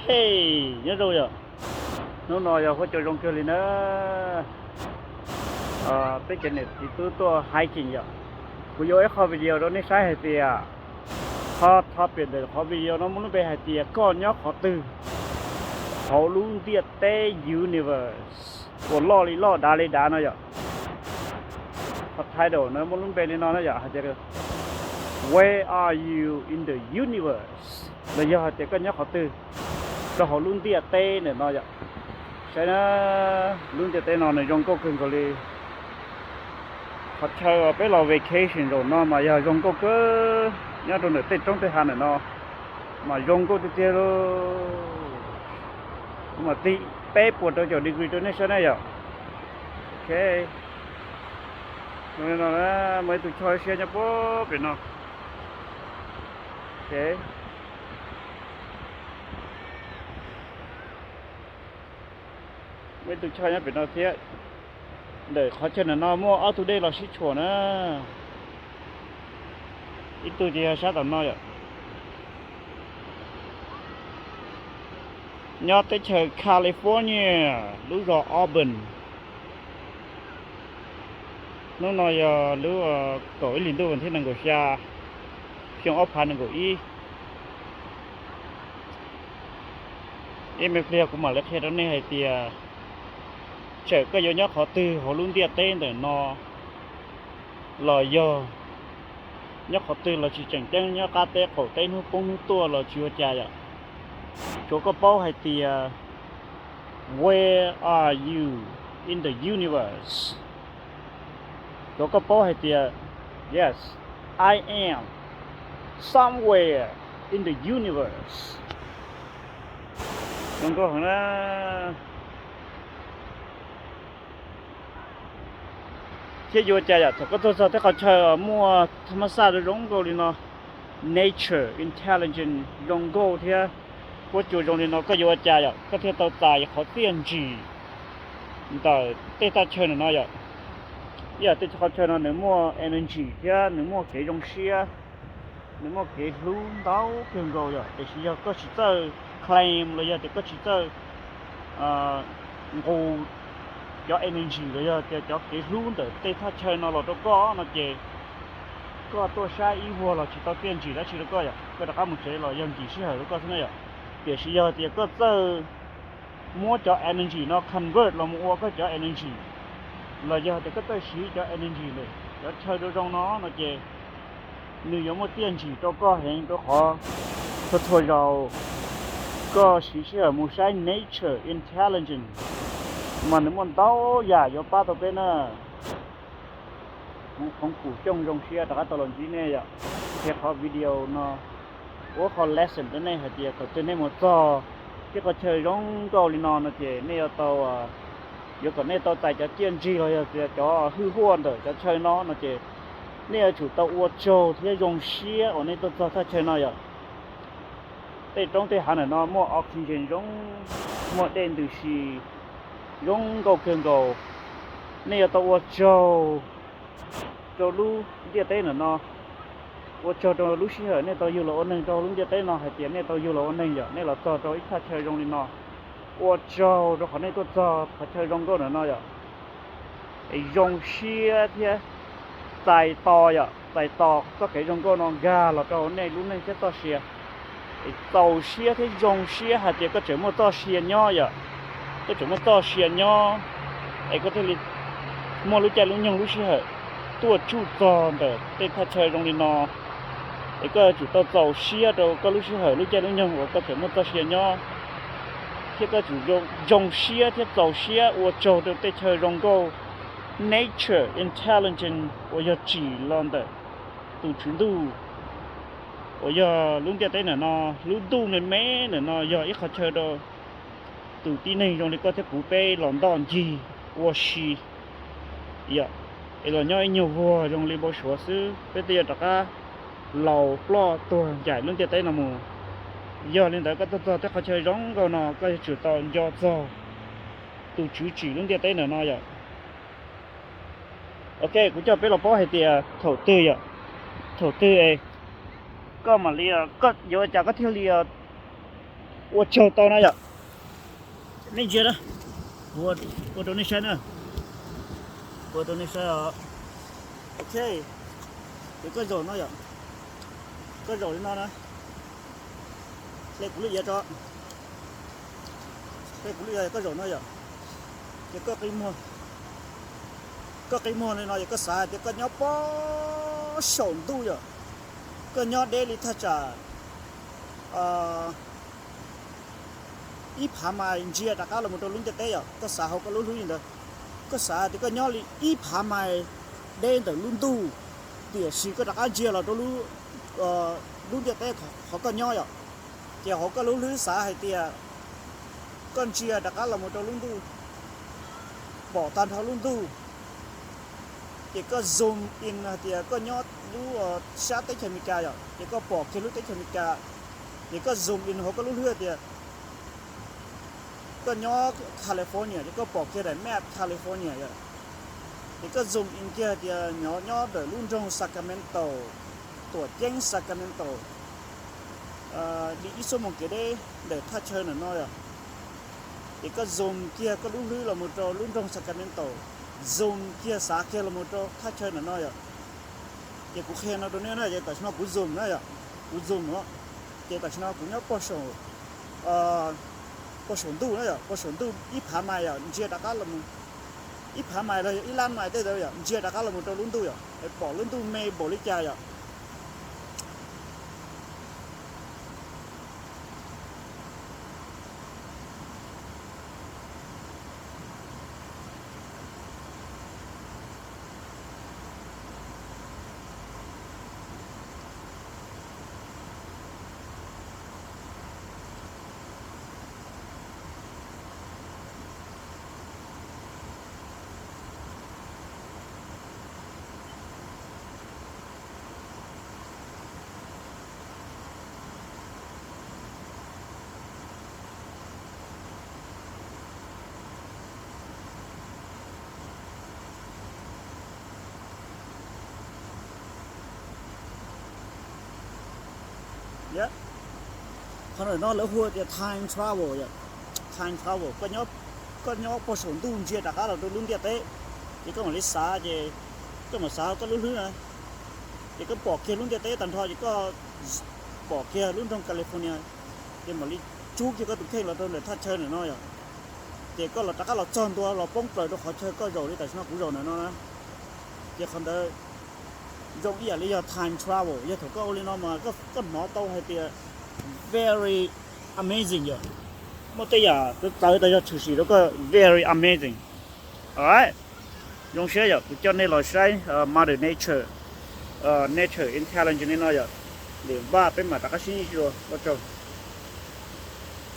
Hey, nyob zoo yom. Hnub no yog huab cua zoo kawg li na. Peb cov niam txiv tub tuaj hiking yom. Kuv yuav ib qho video rau nej saib hais tias qhov topic ntawm qhov video no muaj lub npe hais tias koj nyob qhov twg hauv lub ntiaj teb universe uas loj li loj dav li dav no yom. Qhov title no muaj lub npe li no na yom, hais tias Where are you in the universe? Los yog hais tias koj nyob qhov twg rau hauv lub ntiaj teb ntawm no yom. Saib na, lub ntiaj teb no nws zoo nkauj kawg nkaus li. Qhov chaw peb los vacation zaum no mas yog zoo nkauj kawg, nyob rau ntawm tej roob tej hav ntawm no mas zoo nkauj tiag tiag li. Kuv mam tig peb puas rau caum degree rau nej saib na yom. Ok, zoo li no na, muaj ib tug choj siab nyob puag pem no. Ok, muaj ib tug choj nyob pem no thiab. Ntawm qhov chaw ntawm no muaj ob tug dej los sib tshuam na. Ib tug ces yog sab tom no yom. Nyob teb chaws California, lub zos Auburn. Hnub no yog lub kaum ib hlis ntuj vas thib nees nkaum xya, xyoo ob phav nees nkaum ib. Ib me pliag kuv mam li qhia rau nej hais tias txawm koj yuav nyob qhov twg hauv lub ntiaj teb ntawm no los yog nyob qhov twg los tsis tseem ceeb, nyob qab teb qaum teb hnub poob hnub tuaj los tsis ua cas yom. Tsuav koj paub hais tias Where are you in the universe? Tsuav koj paub hais tias yes, I am somewhere in the universe. Zoo nkauj heev na. Thiab yuav cas yom, thaum koj tuaj txog tej qhov chaw muaj thab mab xaj zoo nkauj li no, nature intelligence zoo nkauj thiab huab cua zoo li no, koj yuav ua cas yom koj thiaj tau txais qhov txiaj ntsig ntawm tej thaj chaw ntawm no yom? Ib yam tej qhov chaw no nws muaj energy thiab nws muaj kev zoo siab, nws muaj kev hlub ntau kawg nkaus yom, tiam sis yog koj tsis txawj claim los yog tias koj tsis txawj nqus cov energy los yog tias cov kev hlub ntawm tej thaj chaw no los rau koj no ces koj tuaj saib ib vuag los tsis tau txiaj ntsig dab tsi rau koj yom, koj rov qab mus tsev los yog nkim sij hawm rau koj xwb na yom. Tiam sis yog tias koj txawj muab cov energy no convert los mus ua koj cov energy los yog tias koj txawj siv cov energy ntawm cov chaw zoo zoo no no ces nws yuav muaj txiaj ntsig rau koj heev, rau qhov txhua txhua zaus koj siv sij hawm mus saib nature intelligence mas nws muaj ntau yam yuav pab tau peb na. Kuv Qhoov Kum Xyooj zoo siab rov qab tau los ntsib nej yom, qhia qhov video no, ua qhov lesson rau nej hais tias thaum twg nej mus txog tej qhov chaw zoo nkauj li no no ces nej yuav tau, yuav kom nej tau txais cov txiaj ntsig los yog tias cov hwj huaj ntawm cov chaw no no ces nej yuav tsum tau ua tsaug thiab zoo siab uas nej tuaj txog thaj chaw no yom. Tej roob tej hav ntawm no muaj oxygen zoo, muaj dej ntws si zoo nkauj kawg nkaus. Nej yuav tau ua tsaug rau lub ntiaj teb ntawm no, ua tsaug rau lub sij hawm nej tau yug los ua neeg rau lub ntiaj teb no hais tias nej tau yug los ua neeg yom, nej los txog rau ib thaj chaw zoo li no. Ua tsaug rau qhov nej tuaj txog qhov chaw zoo nkauj ntawm no yom. Es zoo siab thiab txais tos yom, txais tos txoj kev zoo nkauj no nkag los rau hauv nej lub neej thiab txoj sia. Es txaus siab thiab zoo siab hais tias koj tseem muaj txoj sia nyob yom, koj tseem muaj txoj sia nyob, es koj thiaj li muaj lub caij lub nyoog lub sij hawm tuaj tsuj txog ntawm tej thaj chaw zoo li no. Es koj yuav tsum tau txaus siab rau koj lub sij hawm lub caij lub nyoog uas koj tseem muaj txoj sia nyob, thiab koj tsum zoo siab thiab txaus siab ua tsaug rau tej chaw zoo nkauj, nature intelligence uas yog tsim los ntawm tus tswv ntuj uas yog lub ntiaj teb ntawm no. Lub ntuj me me ntawm no yog ib qhov chaw rau tus tib neeg zoo li koj thiab kuv peb los ntoj ncig ua si yom, es los nyob ib nyuag vuag zoo li npau suav xwb, peb twb yuav rov qab laus ploj tuag ncaim lub ntiaj teb no mus. Yog li ntawd koj tuaj txog tej qhov chaw zoo nkauj no koj yuav tsum tau nco txog tus tswv tsim lub ntiaj teb ntawm no yom. Ok, kuv coj peb los paub hais tias thaum twg yom, thaum twg es koj mam li, koj yuav ua cas koj thiaj li Ua tsaug tau na yom. Nej ntsia na, kuv ua rau nej saib na, kuv ua rau nej saib os. Ok, ces koj zaum no yom, koj zaum li no na, hle kuv lub iav tso, hle kuv lub iav, koj zaum no yom, ces koj qi muag, koj qi muag li no ces koj xav hais tias koj nyob pob saum ntuj yom, koj nyob deb li thaj tsam ib phav mais ntsia rov qab los mus rau lub ntiaj teb yom, koj xav hauv koj lub hlwb li ntawd, koj xav tias koj nyob li ib phav mais deb ntawm lub ntuj, tiam sis koj rov qab ntsia los rau lub ntiaj teb qhov koj nyob yom, ces hauv koj lub hlwb xav hais tias koj ntsia rov qab los mus rau lub ntuj, pom tag nrho lub ntuj, ces koj zoom in hais tias koj nyob lub sab teb chaws Amelikas yom, ces koj pom kiag lub teb chaws Amelikas, ces koj zoom in hauv koj lub hlwb tias koj nyob California, ces koj pom kiag daim map California yom, ces koj zoom in kiag tias nyob nyob ntawm lub nroog Sacramento, tuam ceeb Sacramento, li ib xuab moos kev deb ntawm thaj chaw ntawm no yom, ces koj zoom kiag koj lub hlwb los mus rau lub nroog Sacramento, zoom kiag xav kiag los mus rau thaj chaw ntawm no yom, ces kuv qhia no rau nej na, ces tam sim no kuv zoom na yom, kuv zoom no, ces tam sim no kuv nyob pob saum ntuj na yom, pob saum ntuj ib phav mais yom, ntsia rov qab los mus ib phav mais los yog ib lab mais tej ntawd yom, ntsia rov qab los mus rau lub ntuj yom, pom lub ntuj me npaum li cas yom. Qhov ntawm no lawv hu tias time travel yom, time travel, koj nyob pob saum ntuj ntsia rov qab los rau lub ntiaj teb, ces koj mam li xav, ces koj mam xav koj lub hlwb na, ces koj pom kiag lub ntiaj teb tag nrho, ces koj pom kiag lub nroog California, ces mam li tsub kiag koj tus kheej los rau ntawm thaj chaw ntawm no yom, ces koj los rov qab los txog ntua los poob plaws rau qhov chaw koj zaum li tam sim no kuv zaum ntawm no na. Ces qhov ntawd zoo ib yam li yog time travel, yog thaum koj ua li no mas koj hnov tau hais tias very amazing yom, muaj tej yam txawv txawv tas yog tshwm sim rau koj, very amazing. Alright, zoo siab yom, kuv coj nej los saib Mother Nature, Nature Intelligence li no yom, lwm npaj peb mam rov qab sib ntsib dua, ua tsaug.